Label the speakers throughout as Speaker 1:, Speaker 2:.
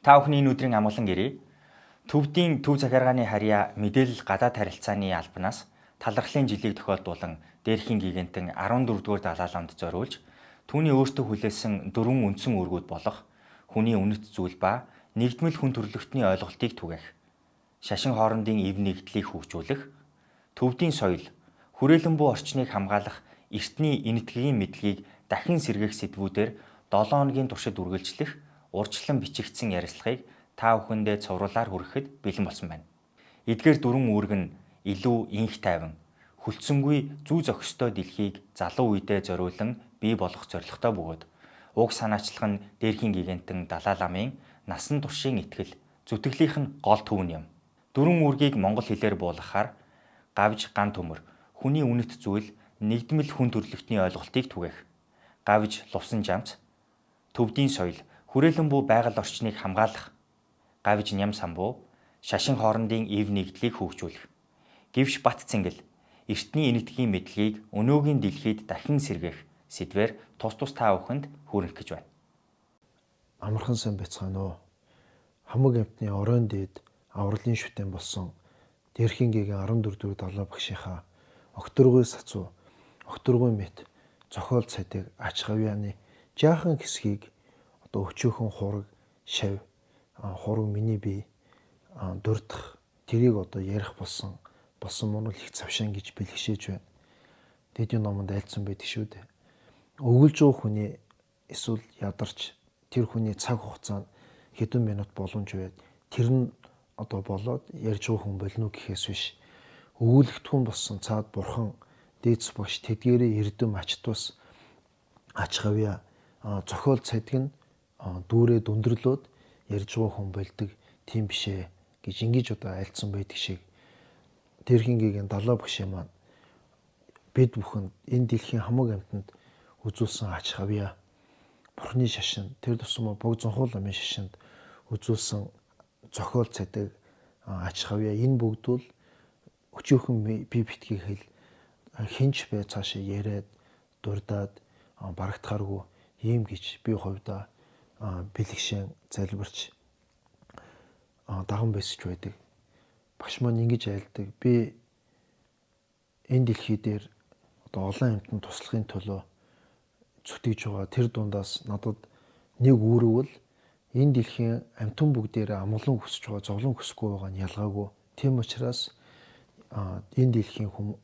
Speaker 1: Та бүхний энэ өдрийн амгалан гэрээ Төвдийн төв захиргааны харьяа мэдээлэл гадаад харилцааны албанаас талархлын жилийг тохиолдуулан дээрхийн гигантын 14-р Далай ламд зориулж түүний өөртөө хүлээсэн дөрвөн үндсэн үүргүүд болох хүний үнэт зүйл ба нэгдмэл хүн төрөлхтний ойлголтыг түгээх, шашин хоорондын эв нэгдлийг хөгжүүлэх, төвдийн соёл, хүрээлэн буй орчныг хамгаалах эртний энэтхэгийн мэдлэгийг дахин сэргээх сэдвүүдээр 7 хоногийн туршид үргэлжлэх урьдчилан бичигдсэн ярилцлагыг та бүхэндээ цувралаар хүрэхэд бэлэн болсон байна. Эдгээр дөрвөн үүрэг нь илүү инх тайван, хүлцэнгүй зүү зохистой дэлхийг залуу үедээ зориулан бий болгох зорилготой бөгөөд уг санаачлах нь дээрхийн гигантын Далай ламын насан туршийн итгэл, зүтгэлийнх нь гол төв нь юм. Дөрвөн үүргийг монгол хэлээр буулгахаар гавж ган төмөр, хүний үнэт зүйл, нэгдмэл хүн төрөлхтний ойлголтыг түгээх, гавж лувсан жамц, төвдийн соёл, хүрээлэн буй байгаль орчныг хамгаалах, гавж ням самбуу, шашин хоорондын эв нэгдлийг хөгжүүлэх, гэвш бат цэнгэл, эртний энэтхэгийн мэдлэгийг өнөөгийн дэлхийд дахин сэргээх сэдвээр тус тус та бүхэнд хүргэх гэж байна.
Speaker 2: Амархан сайн байцгаана уу? Хамаг амьтны оройн дээд авралын шүтэн болсон Дэрхийн гээгэн 14 дугаар Далай багшийнхаа Огторгуй сацуу, Огторгуй мэт зохиол цайдаг ач гавьяаны жаахан хэсгийг одоо өчөөхөн хураг шав хураг миний бие дурдах тэрийг одоо ярих болсон болсон мөн л их завшаан гэж бэлгшээж байна. Дэдийн номонд айлцсан байдаг шүү дээ. Өгүүлж байгаа хүний эсвэл ядарч тэр хүний цаг хугацаанд хэдэн минут боломж байд тэр нь одоо болоод ярьж байгаа хүн болно гэхээс биш өгүүлэгдэхүүн болсон цаад бурхан дээдс багш тэдгээрээ эрдэм ач тус ач гавья зохиол цадг нь дүүрээ дүндэрлөөд ярьж байгаа хүн болдог тийм бишээ гэж ингэж одоо айлцсан байдаг шиг Дэрхийн гээгэн Далай багшийн маань бид бүхэнд энэ дэлхийн хамаг амьтанд үзүүлсэн ач гавья бурхны шашин тэр тусмаа бог зунхуу ламын шашинд үзүүлсэн зохиол цадаг ач гавья энэ бүгд бол өчөөхөн би битгий хэл хинч бай цаашаа яриад дурдаад барагдахааргүй ийм гэж би хувьдаа бэлгшэн залбирч даган байсч байдаг. Багш маань ингэж айлдаг. Би энэ дэлхий дээр одоо олон амьтанд туслахын төлөө зүтгэж байгаа. Тэр дундаас надад нэг үүрэг бол энэ дэлхийн амьтан бүгдээрээ амгалан хүсэж байгаа, зовлон хүсэхгүй байгаа нь ялгаагүй. Тийм учраас энэ дэлхийн хүм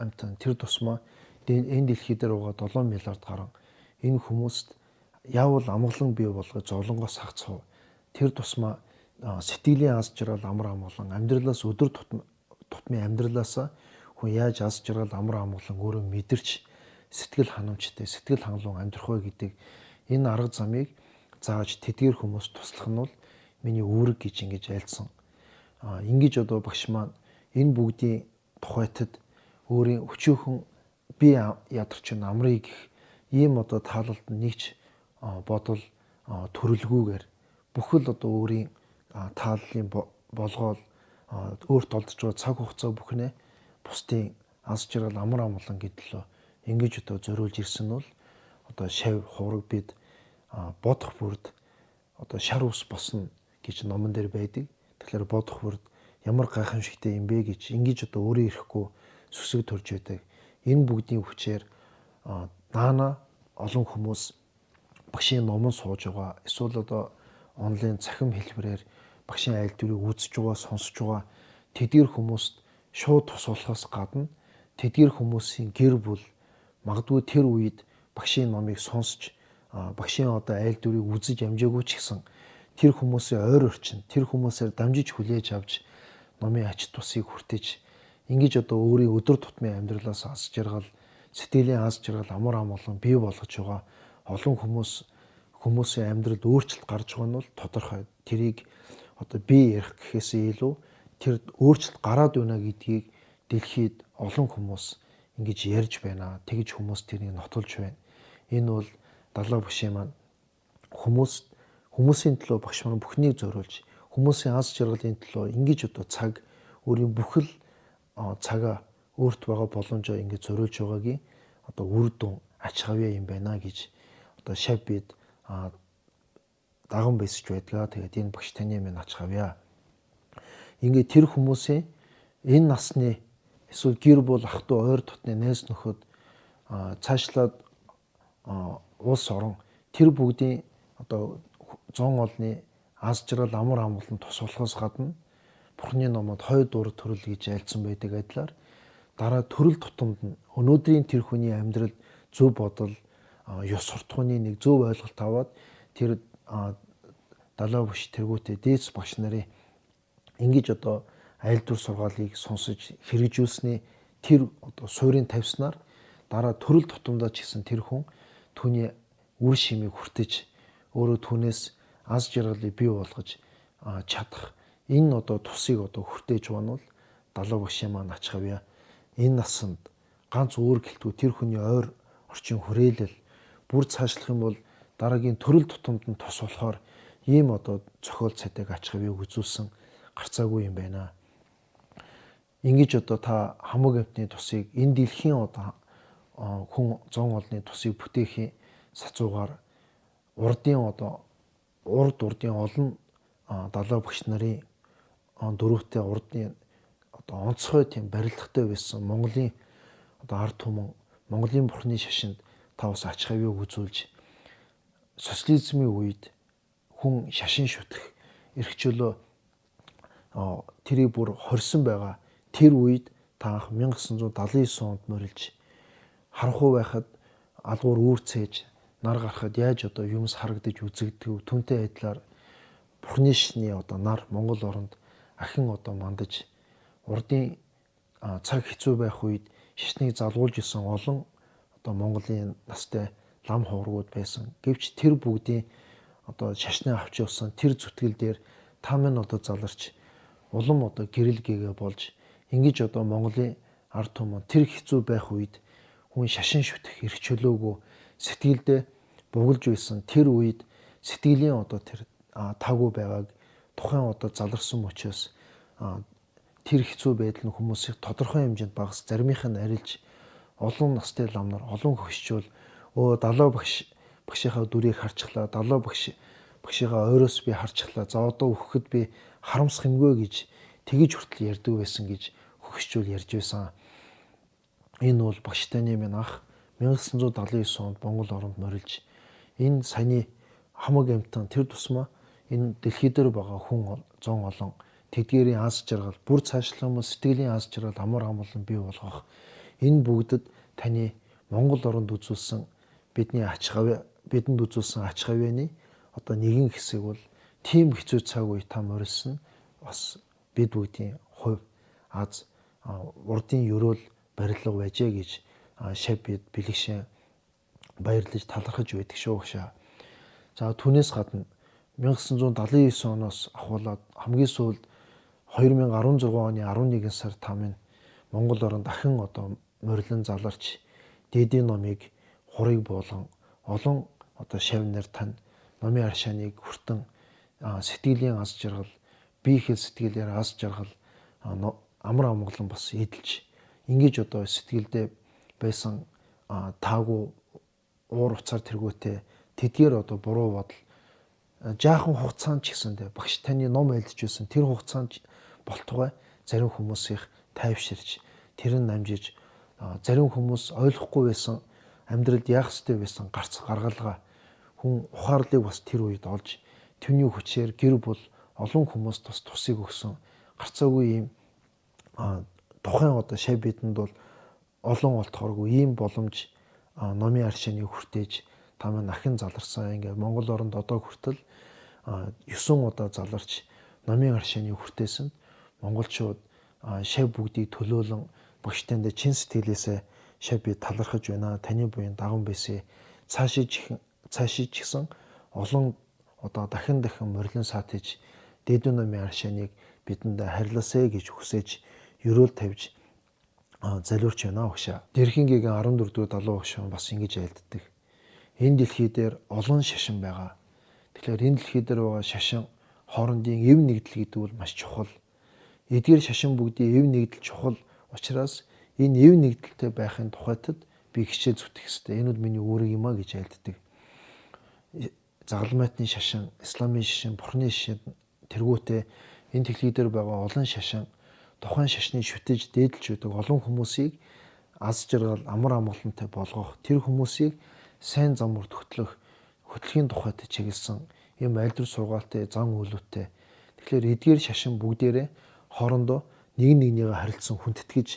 Speaker 2: амьтан тэр тусмаа энэ дэлхий дээр байгаа 7 миллиард гарan энэ хүмүүст яавал амгалан бий болгож зовлонгоос хагцах. Тэр тусмаа сэтгэлийн аз жаргал амар амгалан амьдралаас өдөр тутмын амьдралаасаа хүн яаж аз жаргал амар амгалан өөрөө мэдэрч сэтгэл ханамжтай, сэтгэл хангалуун амьдрах вэ гэдэг энэ арга замыг зааж тэдгээр хүмүүс туслах нь бол миний үүрэг гэж ингэж айлцсан. Ингэж одоо багш маань энэ бүгдийн тухайтад өөрийн өчөөхөн би ядарч намрыг гэх ийм одоо таалалд нэгч бодол төрөлгүүгээр бүхэл одоо өөрийн тааллын болгоол өөрт олдож байгаа цаг хугацаа бүхнээ бусдын аз жаргал амар амгалан гэдлөө ингэж одоо зориулж ирсэн нь бол одоо шав хураг бид бодох бүрд одоо шар ус босно гэж номон дээр байдаг. Тэгэхээр бодох бүрд ямар гайхамшигтай юм бэ гэж ингэж одоо өөрөө ирэхгүй сүсэг төрж байдаг. Энэ бүгдийн хүчээр наана олон хүмүүс багшийн номон сууж байгаа. Эсвэл одоо онлайн цахим хэлбэрээр багшийн айлдварыг үзэж байгаа, сонсож байгаа тэдгэр хүмүүст шууд тус болохоос гадна тэдгэр хүмүүсийн гэр бүл магадгүй тэр үед багшийн номыг сонсч багшийн одоо айлдварыг үзэж амжаагүй ч гэсэн тэр хүмүүсийн ойр орчин тэр хүмүүсээр дамжиж хүлээж авч номын ач тусыг хүртэж ингэж одоо өөрийн өдөр тутмын амьдралаас аз жаргал сэтгэлийн аз жаргал амар амгалан бий болгож байгаа олон хүмүүсийн амьдралд өөрчлөлт гарч байгаа нь бол тодорхой. Тэрийг одоо би ярих гэхээсээ илүү тэр өөрчлөлт гараад байна гэдгийг дэлхийд олон хүмүүс ингэж ярьж байна. Тэгж хүмүүс тэрийг нотолж байна. Энэ бол Далай багшийн маань хүмүүсийн төлөө багш маань бүхнийг зориулж хүмүүсийн аз жаргалын төлөө ингэж одоо цаг өөрийн бүхэл цагаа өөрт байгаа боломжоо ингэж зориулж байгаагийн одоо үр дүн ач хавьяа юм байна гэж одоо шав бид даган байсч байдгаа. Тэгээд энэ багш таны минь ач хавья. Ингээд тэр хүмүүсийн энэ насны эсвэл гэр бүл ах トゥ ойр дотны найз нөхөд цаашлаад улс орон тэр бүгдийн одоо зон олны аз жаргал амар амгалан тус болохоос гадна Бурхны номод хой дур төрөл гэж айлцсан байдаг адилаар дараа төрөл тутамд нь өнөөдрийн тэр хүний амьдрал зөв бодол ёс суртахууны нэг зөв ойлголт аваад тэр далаа бүш тэргүүтээ дээдс багш нарын ингэж одоо айлдвар сургаалыг сонсож хэрэгжүүлсний тэр одоо суурийн тавьснаар дараа төрөл тутамдаа ч гэсэн тэр хүн түүний үр шимийг хүртэж өөрөө түүнээс аз жаргалыг бий болгож чадах энэ одоо тусыг одоо хүртээж бонвол далаа багшийн маань ач хавья энэ насанд ганц өөр гэлтгүй тэр хүний ойр орчин хүрээлэл бүр цаашлах юм бол дараагийн төрөл тутамд нь тус болохоор ийм одоо зохиол цайтайг ач хавьяг үзүүлсэн гарцаагүй юм байна. Ингэж одоо та хамаг амтны тусыг энэ дэлхийн одоо хүн зон олны тусыг бүтээхийн сацуугаар урдын одоо урд урдын олон далаа багш нарын дөрөвтэй урдын одоо онцгой тийм барилгатай байсан Монголын одоо ард түмэн Монголын бурхны шашинд та бас ач хавийг үзүүлж социализмын үед хүн шашин шүтэх эрх чөлөө тэрийг бүр хорьсон байгаа тэр үед та анх 1979 онд морилж харанхуй байхад алгуур үүрцээж нар гарахад яаж одоо юмс харагдаж үзэгддэг түнтэй адилаар бурхны шний одоо нар Монгол оронд ахин одоо мандаж урдын цаг хэцүү байх үед шашныг залгуулж исэн олон одоо Монголын настай лам хуврагууд байсан. Гэвч тэр бүгдийн одоо шашныг авч явсан тэр зүтгэл дээр та минь одоо заларч улам одоо гэрэл гээгээ болж ингэж одоо Монголын ард түмэн тэр хэцүү байх үед хүн шашин шүтэх эрх чөлөөгөө сэтгэлдээ бугалж байсан тэр үед сэтгэлийн одоо тэр таагүй байгааг тухайн одоо заларсан учраас тэр хэцүү байдал нь хүмүүсийг тодорхой хэмжээнд багас заримынх нь арилж олон настай лам нар олон хөгшчүүл өө далаа багш багшийнхаа дүрийг харчихлаа, далаа багш багшийнхаа ойроос би харчихлаа, за одоо өгөхөд би харамсах юмгүй гэж тэгэж хүртэл ярьдаг байсан гэж хөгшчүүл ярьж байсан. Энэ бол багш таны минь ах 1979 онд Монгол оронд морилж энэ саяны хамаг амтан тэр тусмаа энэ дэлхий дээр байгаа хүн зон олон тэдгээрийн аз жаргал бүр цаашлах юм сэтгэлийн аз жаргал амар амгалан бий болгох энэ бүгдэд таны Монгол оронд үзүүлсэн бидний ач гавь бидэнд үзүүлсэн ач гавьяаны одоо нэгэн хэсэг бол тийм хэцүү цаг үе та морилсон бас бид бүгдийн хувь аз урдын ерөөл барилга байжээ гэж шав бид бэлэгшин баярлаж талархаж байдаг шүү гшаа. За түүнээс гадна 1979 оноос ахуулаад хамгийн сүүлд 2016 оны 11 сар та минь Монгол оронд дахин одоо морилон заларч дээдийн номыг хурыг буулган олон одоо шав нар тань номын аршааныг хүртэн сэтгэлийн аз жаргал бие хэл сэтгэлээр аз жаргал амар амгалан бас эдэлж ингэж одоо сэтгэлдээ байсан таагүй уур уцаар тэргүүтээ тэдгээр одоо буруу бодол жаахан хугацаанд ч гэсэндээ багш таны ном айлдж байсан тэр хугацаанд болтугай зарим хүмүүсийнх тайвширч тэр нь намжиж зарим хүмүүс ойлгохгүй байсан амьдралд яах ёстой байсан гарц гаргалгаа хүн ухаарлыг бас тэр үед олж түүний хүчээр гэр бүл олон хүмүүс тус тусыг өгсөн гарцаагүй ийм тухайн одоо шав бидэнд бол олон олдохоргүй ийм боломж номын аршааны хүртээж та маань ахин заларсан. Ингээд Монгол оронд одоо хүртэл 9 удаа заларч номын аршааны хүртээсэн монголчууд шав бүгдийг төлөөлөн багш танд чин сэтгэлээсээ шав би талархаж байна. Таны буян даган байсээ. Цаашиж гисэн олон одоо дахин дахин морилон саатаж дээдэн номын аршааныг бидэнд харьлаасэ гэж хүсэж ерөөл тавьж залиурч байна багшаа. Дэрхийн гэгэн 14 дугаар далуу багш бас ингэж айлддаг. Энэ дэлхий дээр олон шашин байгаа. Тэгэхээр энэ дэлхий дээр байгаа шашин хоорондын эв нэгдэл гэдэг бол маш чухал. Эдгээр шашин бүгдийн эв нэгдэл чухал учраас энэ эв нэгдэлтэй байхын тухайтад би хичээл зүтгэх ёстой. Энэ бол миний үүрэг юм а гэж айлддаг. загалмайтны шашин, исламын шашин, бурхны шашин тэргүүтээ энэ дэлхий дээр байгаа олон шашин тухайн шашныг шүтэж дээдэлж байдаг олон хүмүүсийг аз жаргал, амар амгалантай болгох, тэр хүмүүсийг сайн зам мөр хөтлөх хөтлөхийн тухайд чиглэсэн ийм айлдвар сургаалтай, зан үйлүүтэй. Тэгэхээр эдгээр шашин бүгдээрээ хоорондоо нэг нэгнийгээ харилцан хүндэтгэж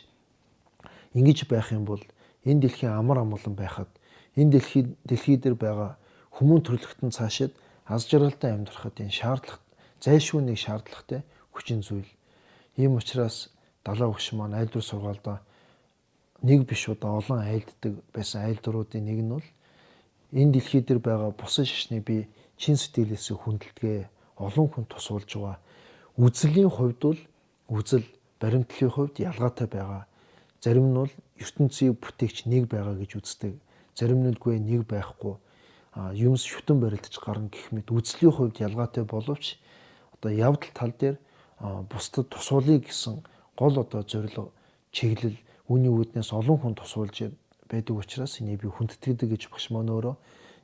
Speaker 2: ингэж байх юм бол энэ дэлхийн амар амгалан байхад энэ дэлхий дээр байгаа хүмүүн төрөлхтөн цаашид аз жаргалтай амьдрахад энэ шаардлага зайлшгүй нэг шаардлагатай хүчин зүйл. Ийм учраас далаа өгш маань айлдвар сургаалдаа нэг биш удаа олон айлддаг байсан айлдваруудын нэг нь бол энэ дэлхий дээр байгаа бусад шашныг би чин сэтгэлээсээ хүндэлдэг, олон хүн тусуулж байгаа. Үзлийн хувьд бол үзэл баримтлалын хувьд ялгаатай байгаа. Зарим нь бол ертөнцийг бүтээгч нэг байгаа гэж үздэг. Зарим нь үгүй нэг байхгүй. Юмс шүтэн барилдаж гарна гэх мэт үзлийн хувьд ялгаатай боловч одоо явдал тал дээр бусдад тусуулъя гэсэн гол одоо зорилго чиглэл үүний үүднээс олон хүн тусуулж байдаг учраас энийг би хүндэтгдэг гэж багш маань өөрөө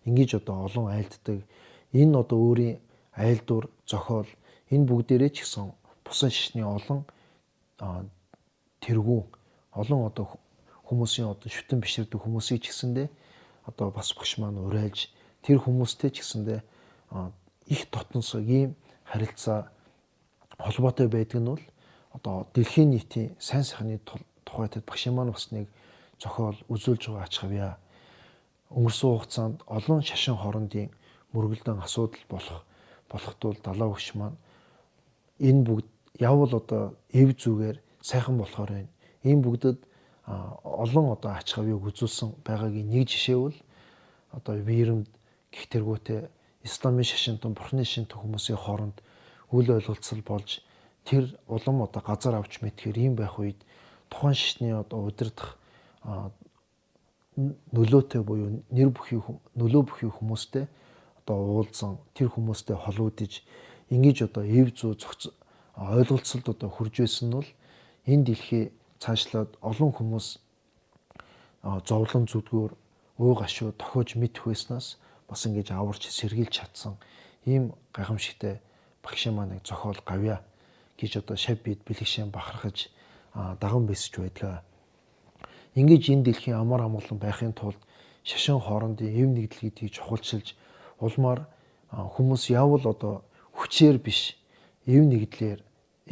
Speaker 2: ингэж одоо олон айлддаг. Энэ одоо өөрийн айлдвар зохиол энэ бүгдээрээ ч гэсэн бусад шашны олон тэргүүн олон одоо хүмүүсийн одоо шүтэн биширдэг хүмүүсийг ч гэсэндээ одоо бас багш маань уриалж тэр хүмүүстэй ч гэсэндээ их дотносог ийм харилцаа холбоотой байдаг нь бол одоо дэлхийн нийтийн сайн сайхны тухайд багшийн маань бас нэг зохиол үзүүлж байгаа ач хавьяа. Өнгөрсөн хугацаанд олон шашин хоорондын мөргөлдөн асуудал болохт бол далаа өгш маань энэ бүгд явбал одоо эв зүгээр сайхан болохоор байна. Энэ бүгдэд олон одоо ач хавьяаг үзүүлсэн байгаагийн нэг жишээ бол одоо Виремд гих тэргүүтээ исламын шашинтан бурхны шашинтан хүмүүсийн хооронд үл ойлголцол болж тэр улам одоо газар авч мэдхээр ийм байх үед тухайн шашны одоо удирдах нөлөөтэй буюу нэр бүхий нөлөө бүхий хүмүүстэй одоо уулзсан тэр хүмүүстэй холбогдож ингэж одоо эв зүй зохиц ойлголцолд одоо хүрж байсан нь бол энэ дэлхий цаашлаад олон хүмүүс зовлон зүдгүүр өө гашуу тохиож мэдэх байснаас бас ингэж аварч сэргийлж чадсан ийм гайхамшигтай багшийн маань нэг зохиол гавья гэж одоо шав бид бэлэгшэн бахархаж даган бэсэж байдгаа. Ингэж энэ дэлхийн амар амгалан байхын тулд шашин хоорондын эв нэгдэл гэдгийг чухалчилж улмаар хүмүүс явбал одоо хүчээр биш эв нэгдлээр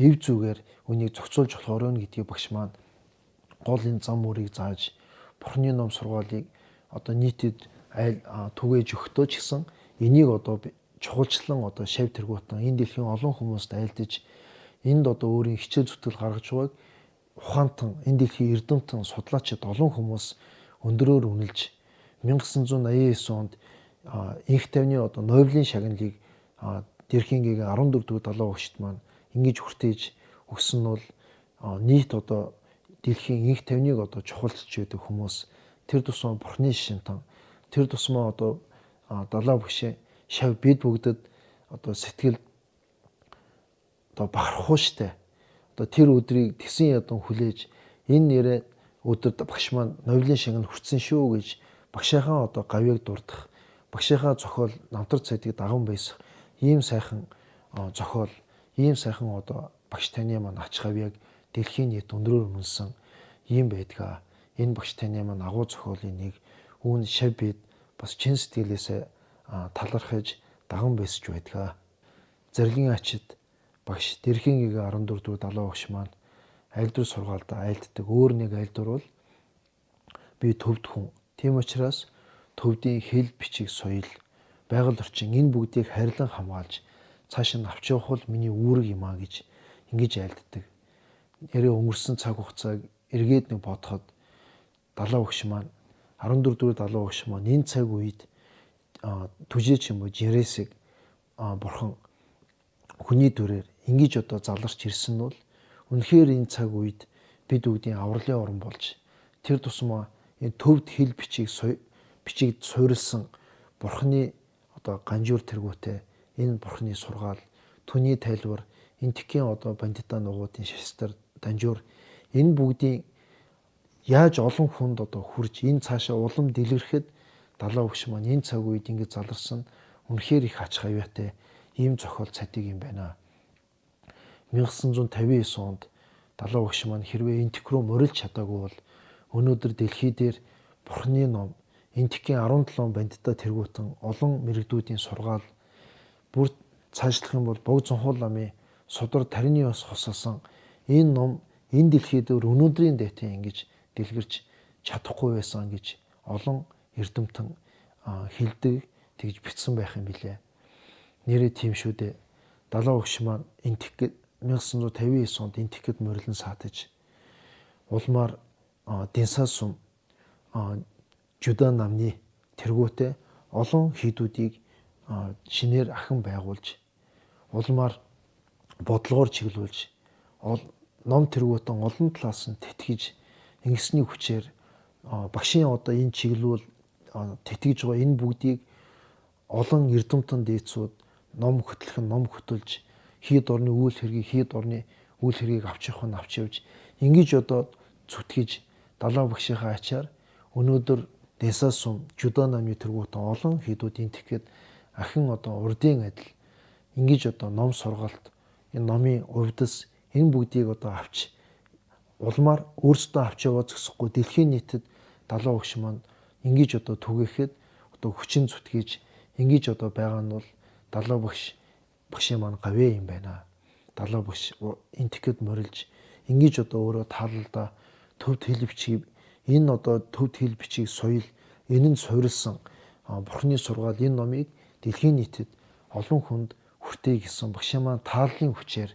Speaker 2: эв зүгээр үнийг зохицуулж болохоор байна гэдгийг багш маань гол энэ зам мөрийг зааж Бурхны ном сургаалыг одоо нийтэд айл түгээж өгтөө ч гэсэн энийг одоо чухалчлан одоо шав тэргуутан энэ дэлхийн олон хүмүүст айлдаж энд одоо өөрийн хичээл зүтгэл гаргаж байгааг ухаантан энэ дэлхийн эрдэмтэн судлаачид олон хүмүүс өндрөөр үнэлж 1989 онд инх тавны одоо Нобелийн шагналыг Дэрхийн гэгээ 14 дугаар далаа өгчд маань ингэж хүртээж өгсөн нь бол нийт одоо дэлхийн инх тавныг одоо чухалчилж байдаг хүмүүс тэр тусмаа бурхны шашинтан тэр тусмаа одоо далаа бөгшээ шав бид бүгдэд одоо сэтгэл одоо бахархуу штэ. Одоо тэр өдрийг тэгсэн ядан хүлээж энэ нэрээ өдөрт багш маань Нобелийн шагнал хүртсэн шүү гэж багшийнхаа одоо гавьяаг дурдах, багшийнхаа зохиол намтар цайдыг даган байсах ийм сайхан зохиол, ийм сайхан одоо багш таны маань ач гавьяаг дэлхийн нийт өндрөөр үнэлсэн ийм байдгаа. Энэ багш таны маань агуу зохиолын нэг үүн шав бид бас чин сэтгэлээсээ талархаж даган байсаж байдгаа. Зэрлэгийн ачид багш Дэрхийн гэгээ 14 дугаар далаа багш маань айлдвар сургаалдаа айлддаг. Өөр нэг айлдвар бол би төвд хүн. Тийм учраас төвдийн хэл бичиг соёл, байгаль орчин энэ бүгдийг харилан хамгаалж цааш нь авч явах бол миний үүрэг юм а гэж ингэж айлддаг. Нэрээ өнгөрсөн цаг хугацааг эргээд нэг бодоход далаа багш маань 14 дугаар далаа багш маань энэ цаг үед түжээч юм уу жинрээсийг бурхан хүний дүрээр ингэж одоо заларч ирсэн нь бол үнэхээр энэ цаг үед бид бүгдийн авралын орон болж тэр тусмаа энэ төвд хэл бичиг бичиг суурилсан бурханы одоо ганжуур тэргүүтэй энэ бурханы сургаал түүний тайлбар энэ тгийн одоо бандита нугуудын шашстар данжуур энэ бүгдийн яаж олон хүнд одоо хүрж энэ цаашаа улам дэлгэрхэд далаа өгш маань энэ цаг үед ингэж заларсан Үнэхээр их ач хавьяатай ийм зохиол цадиг юм байна. 1959 онд Далаа багш маань хэрвээ Энтх рүү морилж чадаагүй бол өнөөдөр дэлхий дээр Бурхны ном Энтхийн 17 бандита тэргүүтэн олон мэрэгдүүдийн сургаал бүр цаашлах юм бол Бог зунхуул ламын судар тарины ёс хосолсон энэ ном энэ дэлхий дээр өнөөдрийн дайтын ингэж дэлгэрч чадахгүй байсан гэж олон эрдэмтэн хэлдэг, тэгж бичсэн байх юм билээ. Нэрээ тийм шүү дээ. Далаа багш маань Энтх 1959 онд Энтхэд морилон саатаж улмаар Динсаа сум Жуда намны тэргүүтээ олон хийдүүдийг шинээр ахин байгуулж улмаар бодлогоор чиглүүлж ном тэргүүтэн олон талаас нь тэтгэж ингэсний хүчээр багшийн одоо энэ чиглүүл тэтгэж байгаа энэ бүгдийг олон эрдэмтэн дээдсүүд ном хөтлөх нь ном хөтөлж хийд орны үйл хэргийг хийд орны үйл хэргийг авч явах нь авч явж ингэж одоо зүтгэж Далаа багшийнхаа ачаар өнөөдөр Десаа сум Жуда намны тэргүүтэн олон хийдүүдийн тэгэхэд ахин одоо урдын адил ингэж одоо ном сургалт энэ номын увдас энэ бүгдийг одоо авч улмаар өөрсдөө авч яваа зөксөхгүй дэлхийн нийтэд Далаа багш маань ингэж одоо түгээхэд одоо хүчин зүтгэж ингэж одоо байгаа нь бол Далаа багшийн маань гавьяа юм байна. Далаа багш Энтхэд морилж ингэж одоо өөрөө таалалдаа төвд хэл бичгийг энэ одоо төвд хэл бичгийг соёл энэ нь суурилсан Бурхны сургаал энэ номыг дэлхийн нийтэд олон хүнд хүртээе гэсэн багшийн маань тааллын хүчээр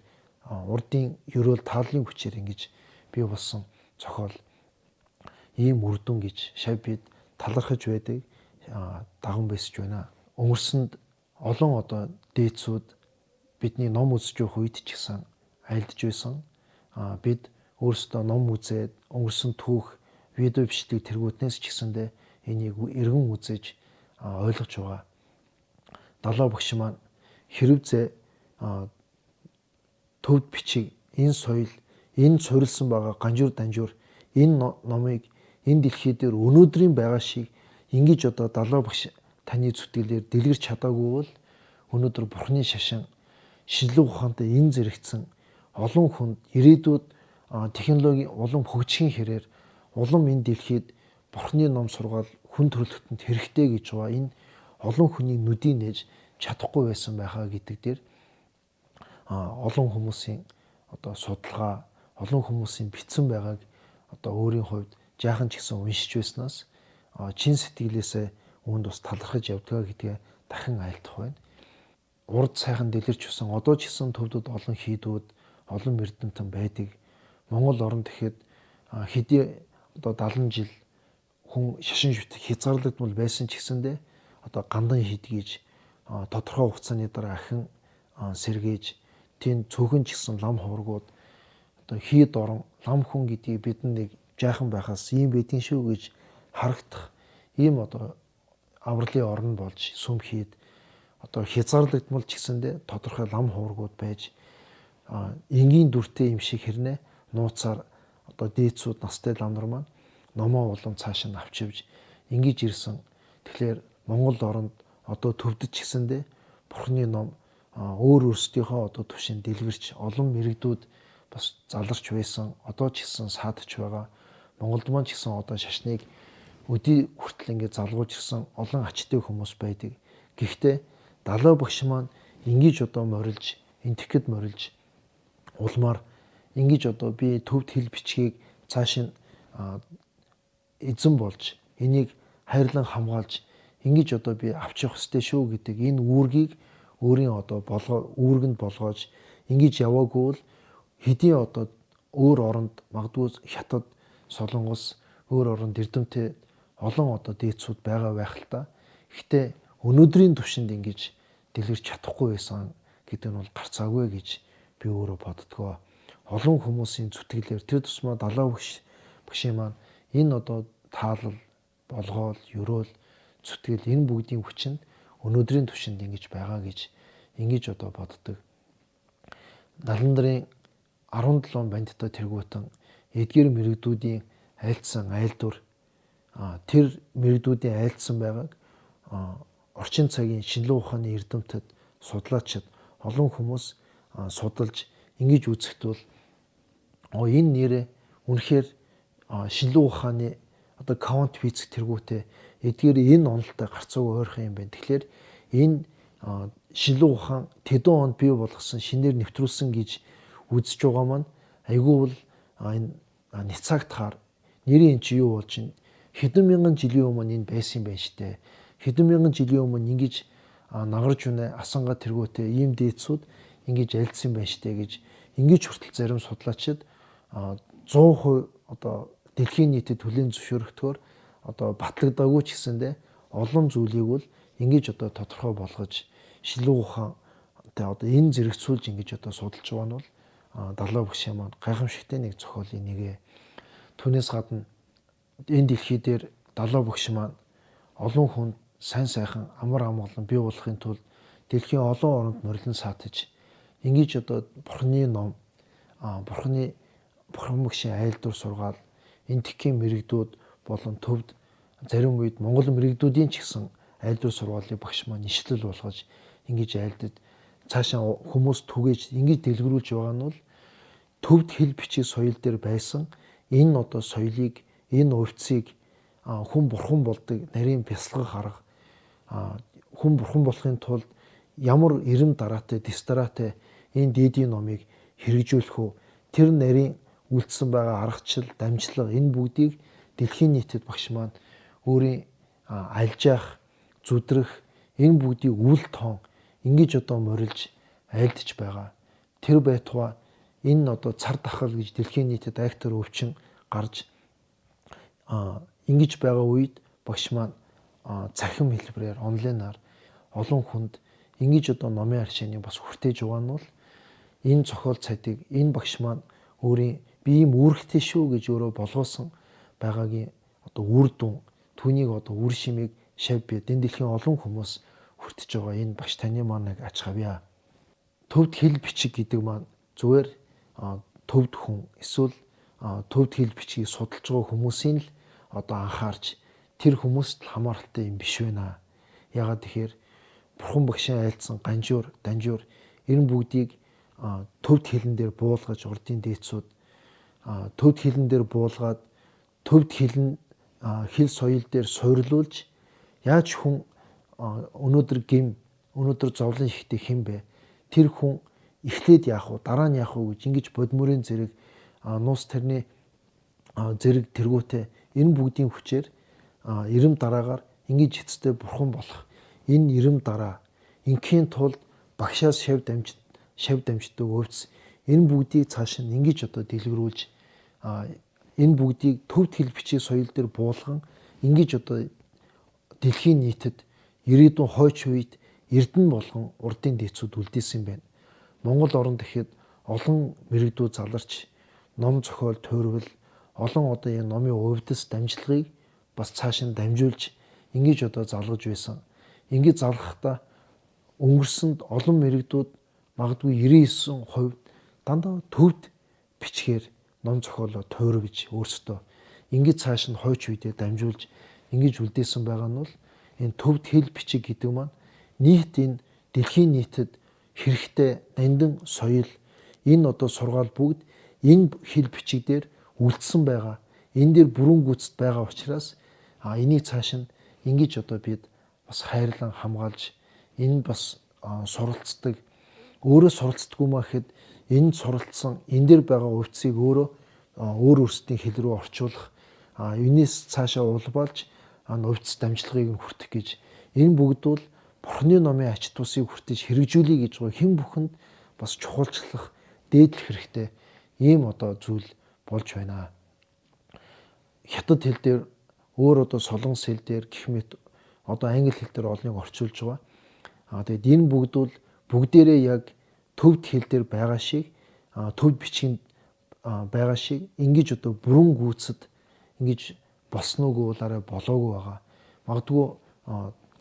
Speaker 2: урдын ерөөл тааллын хүчээр ингэж бий болсон зохиол ийм үр дүн гэж шав бид талархаж байдаг даган байсаж байна. Өнгөрсөнд олон одоо дээдсүүд бидний ном үзэж явах үед ч гэсэн айлдж байсан. Бид өөрсдөө ном үзээд өнгөрсөн түүх видео бичлэг тэргүүтнээс ч гэсэндээ энийг эргэн үзэж ойлгож байгаа. Далаа багш маань хэрвээ төвд бичиг энэ соёл энэ суурилсан байгаа ганжуур данжуур энэ номыг энэ дэлхий дээр өнөөдрийн байгаа шиг ингэж одоо Далаа багш таны зүтгэлээр дэлгэрч чадаагүй бол өнөөдөр Бурхны шашин шинжлэх ухаантай энэ зэрэгцэн олон хүнд ирээдүйд технологийн улам хөгжихийн хэрээр улам энэ дэлхийд Бурхны ном сургаал хүн төрөлхтөнд хэрэгтэй гэж байгаа энэ олон хүний нүдийг нээж чадахгүй байсан байхаа гэдэг дээр олон хүмүүсийн одоо судалгаа, олон хүмүүсийн бичсэн байгааг одоо өөрийн хувьд жаахан ч гэсэн уншиж байснаас чин сэтгэлээсээ үүнд бас талархаж явдгаа гэдгээ дахин айлтгах байна. Урд сайхан дэлгэрч өсөн одоо ч гэсэн төвдөд олон хийдүүд, олон эрдэмтэн байдаг. Монгол оронд гэхэд хэдий одоо 70 жил хүн шашин шүтэх хязгаарлагдмал байсан ч гэсэндээ одоо гандан хийдгийж тодорхой хугацааны дараа ахин сэргээж тийм цөөхөн ч гэсэн лам хуврагууд одоо хийд орон лам хүн гэдгийг бид нэг жаахан байхаас ийм байдгийн шүү гэж харагдах ийм одоо авралын орн болж сүм хийд одоо хязгаарлагдмал ч гэсэндээ тодорхой лам хуврагууд байж энгийн дүртэй юм шиг хэрнээ нууцаар одоо дээдсүүд настай лам нар маань номоо улам цааш нь авч явж ингэж ирсэн. Тэгэхээр Монгол оронд одоо төвдөж ч гэсэндээ Бурхны ном өөр өөрсдийнхөө одоо түвшинд дэлгэрч олон мэрэгдүүд бас заларч байсан. Одоо ч гэсэн саадч байгаа. Монголд маань ч гэсэн одоо шашныг өдий хүртэл ингээд залгуулж ирсэн олон ачтай хүмүүс байдаг. Гэхдээ Далаа багш маань ингэж одоо морилж, Энтхэд морилж улмаар ингэж одоо би төвд хэл бичгийг цааш нь эзэн болж энийг хайрлан хамгаалж ингэж одоо би авч явах ёстой шүү гэдэг энэ үүргийг өөрийн одоо болгоо үүргэнд болгоож ингэж яваагүй бол хэдийн одоо өөр оронд магадгүй Хятад, Солонгос өөр оронд эрдэмтэй олон одоо дээдсүүд байгаа байх л та. Гэхдээ өнөөдрийн түвшинд ингэж дэлгэрч чадахгүй байсан гэдэг нь бол гарцаагүй гэж би өөрөө боддгоо. Олон хүмүүсийн зүтгэлээр тэр тусмаа Далаа багшийн маань энэ одоо таалал, болгоол, ерөөл, зүтгэл энэ бүгдийн хүчин өнөөдрийн түвшинд ингэж байгаа гэж ингэж одоо боддог. Наландрын 17 бандита тэргүүтэн эдгээр мэрэгдүүдийн айлдсан айлдвар тэр мэрэгдүүдийн айлдсан байгааг орчин цагийн шинэлэг ухааны эрдэмтэд, судлаачид, олон хүмүүс судалж ингэж үзэхэд бол энэ нэрээ үнэхээр шинэлэг ухааны одоо квант физик тэргүүтээ эдгээр энэ онолтой гарцаагүй ойрхон юм байна. Тэгэхээр энэ шинэлэг ухаан тэдэн онд бий болгосон, шинээр нэвтрүүлсэн гэж үзэж байгаа маань айгүй бол энэ няцаагдахаар нэрийн энэ чи юу болж байна? Хэдэн мянган жилийн өмнө энэ байсан юм байна штэ. Хэдэн мянган жилийн өмнө ингэж нагарж үнэ асанга тэргүүтээ ийм дээдсүүд ингэж альцсан байна штэ гэж ингэж хүртэл зарим судлаачид 100% одоо дэлхийн нийтэд хүлээн зөвшөөрөгдөхөөр одоо батлагдаагүй ч гэсэндээ олон зүйлийг бол ингэж одоо тодорхой болгож шинэлэг ухаантай одоо энэ зэрэгцүүлж ингэж одоо судалж байгаа нь бол Далай багшийн маань гайхамшигтай нэг зохиолын нэгэ. Түүнээс гадна энэ дэлхий дээр Далай багш маань олон хүнд сайн сайхан амар амгалан бий болохын тулд дэлхийн олон оронд морилон саатаж ингэж одоо бурхны ном, бурхны бурхан багшийн айлдвар сургаал, энэ тхийн мэрэгдүүд болон төвд зарим үед Монгол мэрэгдүүдийн ч гэсэн айлдвар сургаалыг багш маань ишлэл болгож ингэж айлдад цаашаа хүмүүс түгээж ингэж дэлгэрүүлж байгаа нь бол төвд хэл бичиг соёл дээр байсан энэ одоо соёлыг, энэ увцыг хүн бурхан болдог нарийн бясалгах арга, хүн бурхан болохын тулд ямар эрэм дараатай, дэс дараатай энэ дээдийн номыг хэрэгжүүлэх үү, тэр нарийн үлдсэн байгаа аргачлал, дамжлага энэ бүгдийг дэлхийн нийтэд багш маань өөрийн алжаах, зүдрэх энэ бүгдийг үл тоон ингэж одоо морилж айлдж байгаа. Тэр байтугай энэ одоо цар тахал гэж дэлхийн нийтэд айхтар өвчин гарч ингэж байгаа үед багш маань цахим хэлбэрээр онлайнаар олон хүнд ингэж одоо номын арчааны бас хүртээж байгаа нь бол энэ зохиол цайдыг энэ багш маань өөрийн би ийм үүрэгтэй шүү гэж өөрөө болгоосон байгаагийн одоо үр дүн, түүнийг одоо үр шимийг шав бид энэ дэлхийн олон хүмүүс хүртэж байгаа энэ багш таны маань нэг ач хавья. Төвд хэл бичиг гэдэг маань зүгээр төвд хүн эсвэл төвд хэл бичгийг судалж байгаа хүмүүсийн л одоо анхаарч тэр хүмүүст л хамааралтай юм биш вэ наа. Ягаад тэгэхээр бурхан багшийн айлдсан ганжуур, данжуур энэ бүгдийг төвд хэлэн дээр буулгаж урдын дээдсүүд төвд хэлэн дээр буулгаад төвд хэлэн хэл соёл дээр суйрлуулж яаж хүн өнөөдөр гим, өнөөдөр зовлон ихтэй хэн бэ? Тэр хүн эхлээд яах вэ? Дараа нь яах вэ гэж ингэж бодмөрийн зэрэг нуус тэрний зэрэг тэргүүтээ энэ бүгдийн хүчээр ирэм дараагаар ингэж эцэстээ бурхан болох энэ ирэм дараа инхийн тулд багшаас шав дамждаг өвц энэ бүгдийг цааш нь ингэж одоо дэлгэрүүлж энэ бүгдийг төвд хэл бичиг соёл дээр буулган ингэж одоо дэлхийн нийтэд ирээдүйн хойч үед эрдэнэ болгон урдын дээдсүүд үлдээсэн байна. Монгол оронд ихэд олон мэрэгдүүд заларч ном зохиол туйрвал олон одоо энэ номын увдис дамжлагыг бас цааш нь дамжуулж ингэж одоо залгаж байсан. Ингэж залгахдаа өнгөрсөнд олон мэрэгдүүд магадгүй 99% дандаа төвд бичгээр ном зохиолоо туйрвж өөрсдөө ингэж цааш нь хойч үедээ дамжуулж ингэж үлдээсэн байгаа нь бол энэ төвд хэл бичиг гэдэг маань нийт энэ дэлхийн нийтэд хэрэгтэй нандин соёл энэ одоо сургаал бүгд энэ хэл бичиг дээр үлдсэн байгаа. Энэ дээр бүрэн гүйцэд байгаа учраас энийг цааш нь ингэж одоо бид бас хайрлан хамгаалж энэ бас суралцдаг. Өөрөө суралцдаггүй маа гэхэд энэ суралцсан энэ дээр байгаа увцыг өөрөө өөр өөрсдийн хэл рүү орчуулах, энэс цаашаа улбаалж увц дамжлагыг нь хүртэх гэж энэ бүгд бол Бурхны номын ач тусыг хүртэж хэрэгжүүлэе гэж байгаа хэн бүхэнд бас чухалчлах, дээдлэх хэрэгтэй ийм одоо зүйл болж байна. Хятад хэл дээр өөр одоо солонгос хэл дээр гэх мэт одоо англи хэл дээр олныг орчуулж байгаа. Тэгээд энэ бүгд бол бүгдээрээ яг төвд хэл дээр байгаа шиг төвд бичгийн байгаа шиг ингэж одоо бүрэн гүйцэд ингэж болсноогүй бол арай болоогүй байгаа. Магадгүй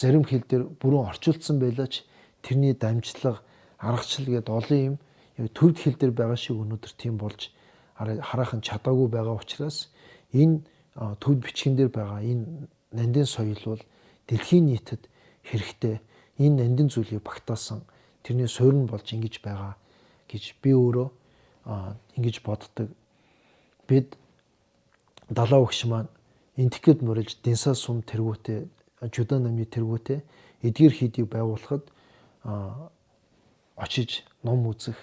Speaker 2: зарим хэл дээр бүрэн орчуулсан байлаа ч тэрний дамжлага, аргачлал гээд олон юм төвд хэл дээр байгаа шиг өнөөдөр тийм болж хараахан чадаагүй байгаа учраас энэ төвд бичгэн дээр байгаа энэ нандин соёл бол дэлхийн нийтэд хэрэгтэй. Энэ нандин зүйлийг багтаасан тэрний суурь нь болж ингэж байгаа гэж би өөрөө ингэж боддог. Бид далаа өгш маань Энтхэгэд морилж Дэнсаа сум тэргүүтээ Жуда намын тэргүүтээ эдгээр хийдийг байгуулахад очиж ном үзэх,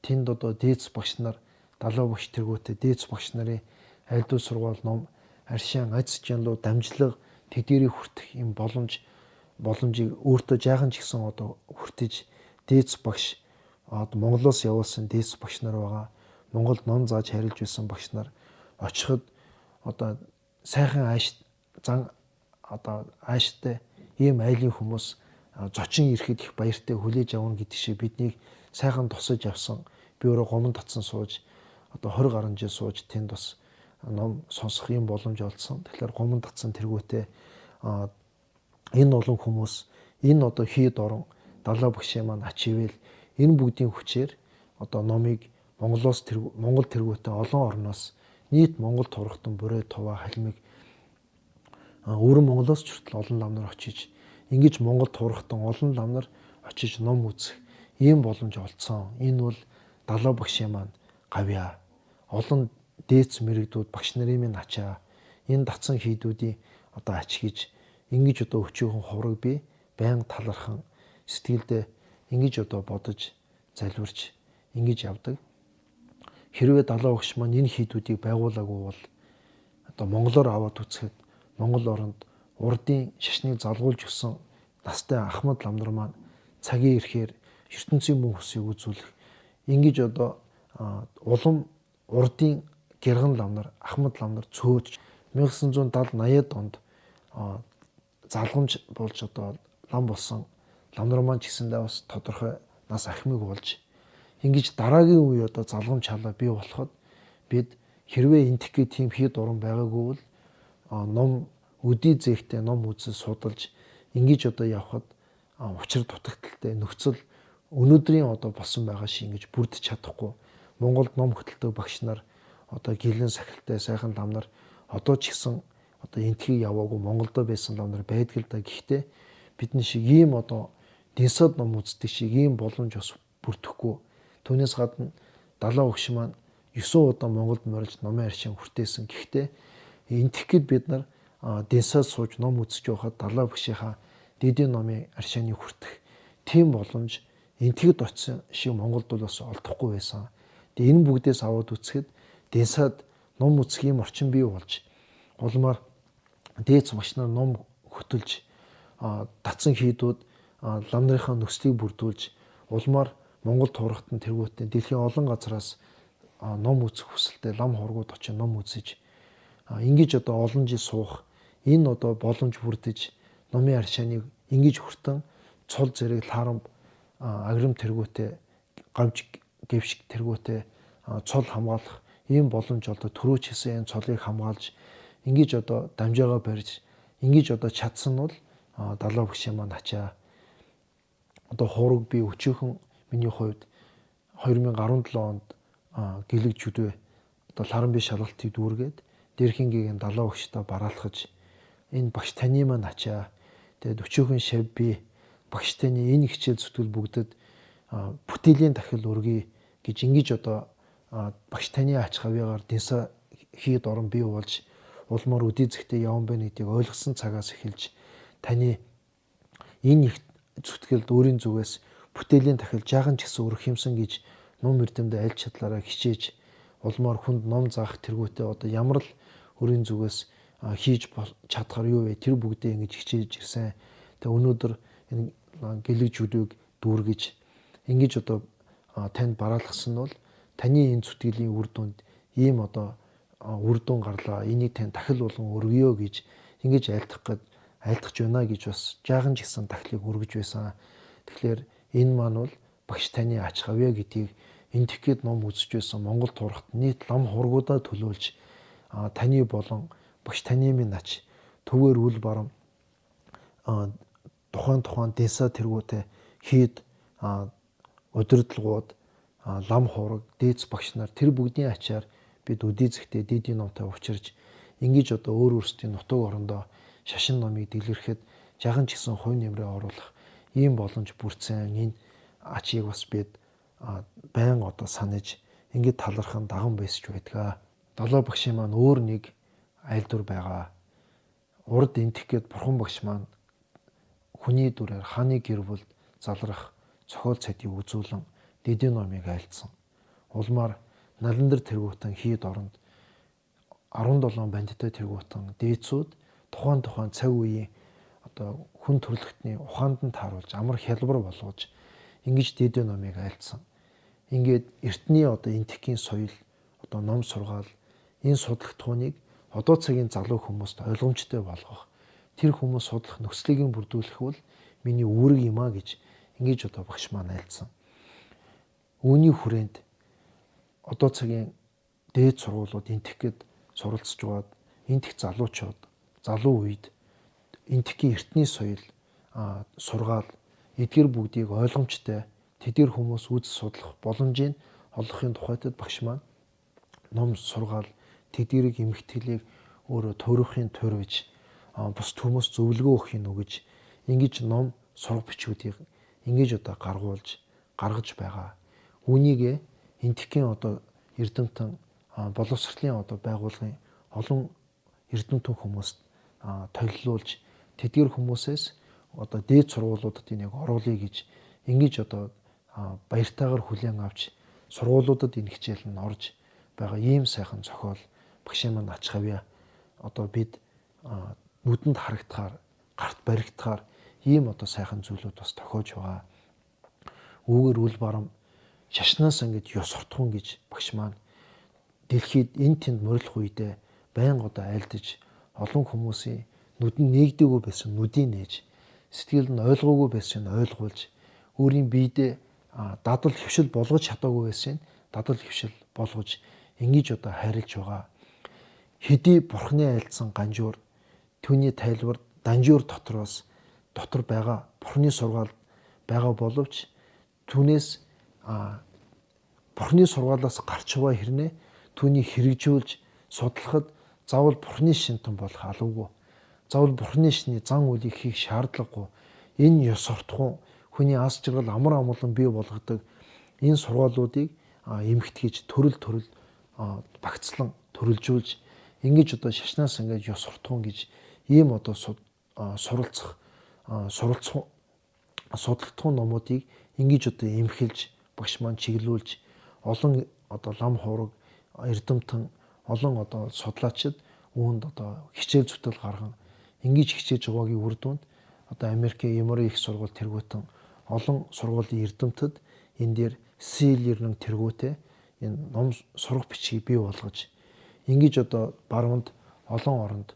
Speaker 2: тэнд одоо дээдс багш нар, далаа багш тэргүүтээ дээдс багш нарын айлдуу сургаал ном, аршаан, аз жанлуу дамжлага тэдгэрийг хүртэх юм боломжийг өөртөө жаахан ч гэсэн одоо хүртэж дээдс багш одоо Монголоос явуулсан дээдс багш нар байгаа. Монголд ном зааж харилж байсан багш нар очиход одоо сайхан ааш зан одоо ааштай ийм айлын хүмүүс зочин ирэхэд их баяртай хүлээж авна гэдэг шиг биднийг сайхан тусаж авсан. Би өөрөө гомон татсан сууж одоо 20 гаруй жил сууж тэнд бас ном сонсох юм боломж олдсон. Тэгэхээр гомон татсан тэргүүтээ энэ олон хүмүүс энэ одоо хийд орон далаа багшийн маань ач ивэл энэ бүгдийн хүчээр одоо номыг Монголоос Монгол тэргүүтээ олон орноос нийт Монгол турхтан бүрээ туваа халимыг өвөрн Монголоос ч хүртэл олон лам нар очиж ингэж Монгол турхтан олон лам нар очиж ном үзэх ийм боломж олдсон. Энэ бол далаа багшийн маань гавьяа. Олон дээдс мэрэгдүүд багш нарын минь ачаа. Энэ татсан хийдүүдийн одоо ач гэж ингэж одоо өчүүхэн ховрог би байнга талархан сэтгэлдээ ингэж одоо бодож залбирч ингэж явдаг. Хэрвээ далаа өгш маань энэ хийдүүдийг байгуулаагүй бол одоо монголоор аваад үзэхэд Монгол оронд урдын шашныг залгуулж өссөн настай Ахмад ламнар маань цагийн ирэхээр ертөнцийн мөн хүсийг үзүүлэх ингэж одоо улам урдын гэргэн ламнар Ахмад ламнар цөөж 1970 80-ад онд залгамж болж одоо лам болсон ламнар маань ч гэсэндээ бас тодорхой нас ахмыг болж ингэж дараагийн үе одоо залгамж халаа бий болоход бид хэрвээ энтхгээ тийм хийд уран байгаагүй бол ном өдий зээгтэй ном үзэл судалж ингэж одоо явхад учир дутагдaltaй нөхцөл өнөөдрийн одоо болсон байгаа шиг ингэж бүрдэж чадахгүй. Монголд ном хөтэлдэг багш нар одоо гэлэн сахилтай сайхан лам нар одоо ч гэсэн одоо энтхийг яваагүй Монголдо байсан лам нар байдаг л да. Гэхдээ бидний шиг ийм одоо дэнсад ном үздэг шиг ийм боломж бас бүрдэхгүй. Түүнээс гадна далаа өгш маань 9 удаа Монголд морилж номын аршин хүртээсэн. Гэхдээ энтхэхэд бид нар дэнсад сууж ном үзэж байхад далаа багшийнхаа дээдийн номын аршааны хүртэх тийм боломж энтхэд очисон шиг Монголд бол бас олдохгүй байсан. Тэгээ энэ бүгдээс аваад үзэхэд дэнсад ном үзэх юм орчин бий болж улмаар дээдс багш нар ном хөтөлж татсан хийдүүд лам нарынхаа нөхцөлийг бүрдүүлж улмаар Монгол турхтан тэргүүтэн дэлхийн олон газараас ном үзэх хүсэлтэй лам хургууд очиж ном үзэж ингэж одоо олон жил суух энэ одоо боломж бүрдэж номын аршааныг ингэж хүртэн цул зэрэг лаарамб аграм тэргүүтээ гавж гэвшиг тэргүүтээ цул хамгаалах ийм боломж одоо төрөөч хийсэн энэ цолыг хамгаалж ингэж одоо дамжаагаа барьж ингэж одоо чадсан нь бол далаа багшийн маань ачаа. Одоо хураг би өчүүхэн миний хувьд 2017 онд гэлэг жүдвэ одоо ларамби шалгалтыг дүүргээд дэрхингийн далаа багштай бараалхаж энэ багш таны маань ачаа. Тэгээд өчүүхэн шав би багш таны энэ хичээл зүтгэл бүгдэд бүтээлийн дахил өргөе гэж ингэж одоо багш таны ач хавьяагаар дэнсэ хийд орон бий болж улмаар өдий зэгтээ яван байна гэдгийг ойлгосон цагаас эхэлж таны энэ их зүтгэлд өөрийн зүгээс бүтээлийн дахил жаахан ч гэсэн өргөх юмсан гэж ном эрдэмдэ аль чадлаараа хичээж улмаар хүнд ном заах тэргүүтээ одоо ямар л өөрийн зүгээс хийж чадхаар юу вэ тэр бүгдээ ингэж хичээж ирсэн. Тэгээ өнөөдөр энэ гэлэг жүдүүг дүүргэж ингэж одоо танд бараалгасан нь бол таны энэ зүтгэлийн үр дүнд ийм одоо үр дүн гарлаа. Энийг тань дахил болгон өргөё гэж ингэж айлтгах гээд айлтгах байна гэж бас жаахан ч гэсэн дахлыг өргөж байсан. Тэгэхээр энэ маань бол багш таны ач хавья гэдгийг энтх гээд ном үзэж байсан Монгол турхт нийт лам хургуудаа төлөөлж таны болон багш таны минь ач төвөр үл барам тухайн дэнса тэргүүтээ хийд удирдлагууд лам хураг дээдс багш нар тэр бүгдийн ачаар бид өдий зэгтээ дээдийн номтой учирч ингэж одоо өөр өөрсдийн нутаг орондоо шашин номыг дэлгэрхэд жаахан ч гэсэн хувь нэмрээ оруулах ийм боломж бүрдсэн энэ ачийг бас бид байнга одоо санаж ингээд талархан даган байсч байдгаа. Далай багшийн маань өөр нэг айлдвар байгаа. Урд энтх гээд бурхан багш маань хүний дүрээр хааны гэр бүлд залрах цохиол цадийг үзүүлэн дэдийн номыг айлдсан. Улмаар Наландар тэргуутан хийд оронд 17 бандитай тэргуутан дээдсүүд тухайн цаг үеийн одоо хүн төрөлхтний ухаанд нь тааруулж амар хялбар болгож ингэж дэдийн номыг айлдсан. Ингээд эртний одоо энтхийн соёл одоо ном сургаал энэ судлагдахууныг одоо цагийн залуу хүмүүст ойлгомжтой болгох, тэр хүмүүс судлах нөхцөлийг нь бүрдүүлэх бол миний үүрэг юм а гэж ингэж одоо багш маань айлдсан. Үүний хүрээнд одоо цагийн дээд сургуулиуд энтх гээд суралцж байгаад энтх залуучууд залуу үед энтхийн эртний соёл сургаал эдгэр бүгдийг ойлгомжтой тэдгэр хүмүүс үз судлах боломжийг олгохын тухайтад багш маань ном сургаал тэдгэрийг эмхтгэлийг өөрөө туурахын туурвж бус хүмүүс зөвлөгөө өгөх юм уу гэж ингэж ном сурга бичүүдийг ингэж одоо гаргаж байгаа. Үүнийг энтхийн одоо эрдэмтэн боловсролын одоо байгууллагын олон эрдэмтэн хүмүүст толилуулж тэдгэр хүмүүсээс одоо дээд сургуулиудад энийг оруулъя гэж ингэж одоо баяртайгаар хүлээн авч сургуулиудад энэ хичээл нь орж байгаа ийм сайхан зохиол багшийн маань ач хавья одоо бид нүдэнд харагдахаар гарт баригдахаар ийм одоо сайхан зүйлүүд бас тохиож байгаа. Үүгээр үл барам шашнаас ингэж ёс суртахуун гэж багш маань дэлхийд энэ тэнд морилох үедээ байнга одоо айлдаж олон хүмүүсийн нүдэн нээгдээгүй байсан нүдийг нээж сэтгэл нь ойлгоогүй байсан нь ойлгуулж өөрийн биедээ дадал хөвшил болгож чадаагүй байсан дадал хөвшил болгож ингэж одоо хайрлж байгаа. Хэдий бурхны айлдсан ганжуур түүний тайлбар данжуур дотроос дотор байгаа бурхны сургаал байгаа боловч түүнээс бурхны сургаалаас гарч байгаа хэрнээ түүнийг хэрэгжүүлж судлахад заавал бурхны шинтэн болох алуугүй. Заавал бурхны шиний зан үйлийг хийх шаардлагагүй. Энэ ёс суртахуун хүний ас жаргал амар амгалан бий болгодог энэ сургаалуудыг эмхтгэж төрөл төрөл багцлан төрөлжүүлж ингэж одоо шашнаас ингэж ёс суртахуун гэж ийм одоо суралцах судлагдахуун номуудыг ингэж одоо эмхэлж багш маань чиглүүлж олон одоо лам хуураг эрдэмтэн олон одоо судлаачид үүнд одоо хичээл зүтгэл гарган ингэж хичээж байгаагийн үр дүнд одоо Америкийн Emory их сургууль тэргүүтэн олон сургуулийн эрдэмтэд энэ дээр Сил 90 тэргүүтээ энэ ном сурах бичгийг бий болгож ингэж одоо баруунд олон оронд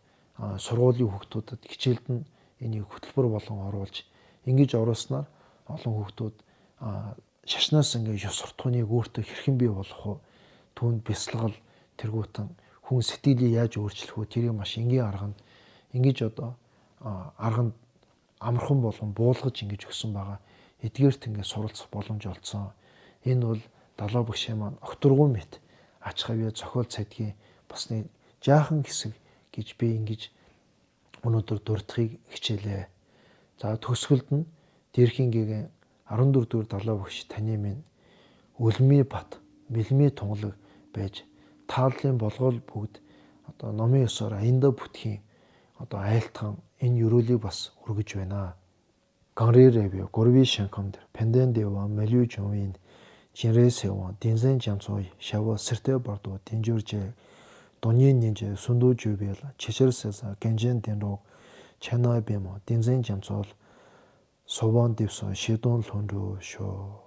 Speaker 2: сургуулийн хүүхдүүдэд хичээлд нь энийг хөтөлбөр болон оруулж ингэж оруулснаар олон хүүхдүүд шашнаас ингэж ёс суртахууныг өөртөө хэрхэн бий болгох вэ? Түүнд бясалгал тэргүүтэн хүн сэтгэлийг яаж өөрчлөх вэ? Тэрийг маш энгийн арганд ингэж одоо арганд амархан болгон буулгаж ингэж өгсөн байгаа. Эдгээрт ингэ суралцах боломж олцсон. Энэ бол далаа багшийн маань огторгуй мэт ач хавьяа зохиол цайдгийн бас нэг жаахан хэсэг гэж би ингэж өнөөдөр дурдахыг хичээлээ. За төгсгөлд нь дээрхийн гэгэн 14 дугаар далаа багш таны минь өлмий бат, мэлмий тунгалаг байж тааллын болгоол бүгд одоо номын ёсоор аяндаа бүтхийн одоо айлтган энэ ерөөлийг бас өргөж байна. Ганри рэвё горви шанкамдэр пэндэн дэва мэлю жовин жинрэ сэван динзэн жамцой шава сэртэ бардо динжуржэ донье нинжэ сүндүү жүбэл чичэр сэса гэнжэн дэнрог чанай бэмо динзэн жамцол совон дэвсон шидон лүнрүү шөө.